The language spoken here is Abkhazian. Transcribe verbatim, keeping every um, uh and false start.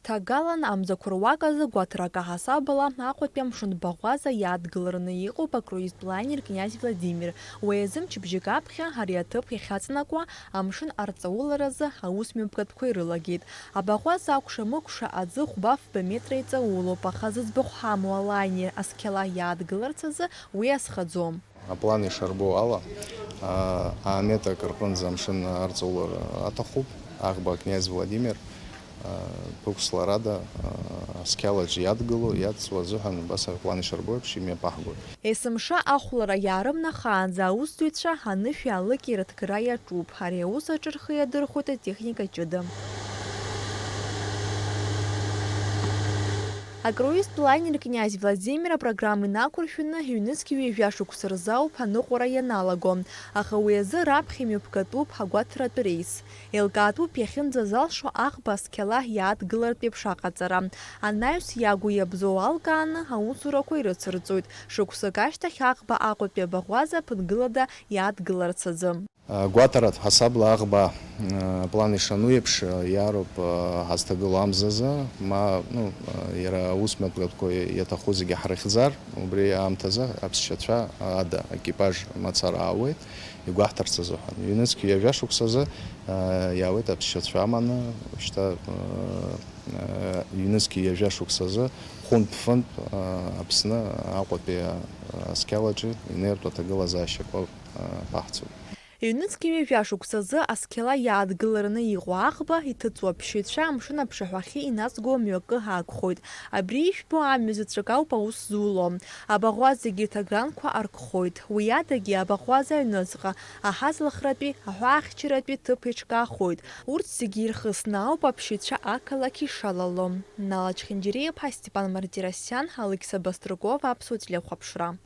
Ҭагалан амзақәа руак азы гәаҭарак аҳасабала Аҟәатәи амшын баӷәаза иадгылараны иҟоуп акруизтә лайнер Князь Владимир. Уи азы мчыбжьык аԥхьа ари аҭыԥ иахьаҵанакуа амшын арҵауларазы аусмҩаԥгатәқәа ирылагеит. Абаӷәаза акәша-мыкәша аӡы хәба-фба метра иҵаулоуп, аха зыӡбахә ҳамоу алайнер асқьала иаадгыларц азы уи азхаӡом. Аплан ишарбоу ала, аа, метрак рҟынӡа амшын арҵаулар аҭахуп. Аӷба Князь Владимир, аа, ԥықәсларада, аа, асқьалаҿ иадгыло, иадҵуа азыҳәан, убас аплан ишарбо еиԥш, имҩаԥаҳгоит. Есымша ахәлара иаарымнахаанӡа аусзуҩцәа анышәи алыкьи рыҭгара иаҿуп. Ари аус аҿы рхы иадырхәоит атехника ҷыда. Акруизтә лайнер Князь Владимир апрограмма инақәыршәаны ҩнызқь ҩажәа шықәса рзы ауп аныҟәара ианалаго, аха уи азы раԥхьа имҩаԥгатәуп агәаҭаратә рейс. Еилкаатәуп иахьынӡазалшо аӷба асқьала иаадгылартә еиԥш аҟаҵара. Анаҩс иагу иабзоу алкааны аусурақәа ирыцырҵоит, шықәсык ашьҭахь аӷба Аҟәатәи абаӷәаза ԥынгылада иаадгыларц азы. Гәаҭаратә ҳасабла аӷба, аплан ишану еиԥш, иаароуп ҳазҭагылоу амзазы, ма, ну, иара аусмҩаԥгатәқәа иаҭаху зегьы ҳрыхьӡар, убри аамҭазы аԥсшьацәа ада, аекипаж мацара аауеит, игәаҳҭарц азыҳәан. Ҩнызқь ҩажәа шықәсазы иаауеит аԥсшьацәа аманы, шьҭа, ҩнызқь ҩажәа шықәсазы хәынтә-фынтә Аԥсны Аҟәатәи асқьалаҿы инеиртә аҭагылазаашьақәа ԥаҳҵоит. Ҩнызқь ҩажәа шықәсазы асқьала иаадгылараны иҟоу аӷба иҭыҵуа аԥсшьаҩцәа амшын аԥшаҳәахьы иназго мҩакы аақәхоит. Абри ижәбо амҩа заҵәык ауп аус зуло. Абаӷәаза зегьы ҭаганқәа аркхоит. Уи адагьы абаӷәаза аҩныҵҟа аҳазлахратәи, аҳәаахьчаратәи ҭыԥ еиҿкаахоит. Урҭ зегьы ирхысны ауп аԥсшьаҩцәа ақалақь ишалало. Нала Чхинџьириаԥҳа, Степан Мартиросиан, Алықьса Баструков, Аԥсуа телехәаԥшра.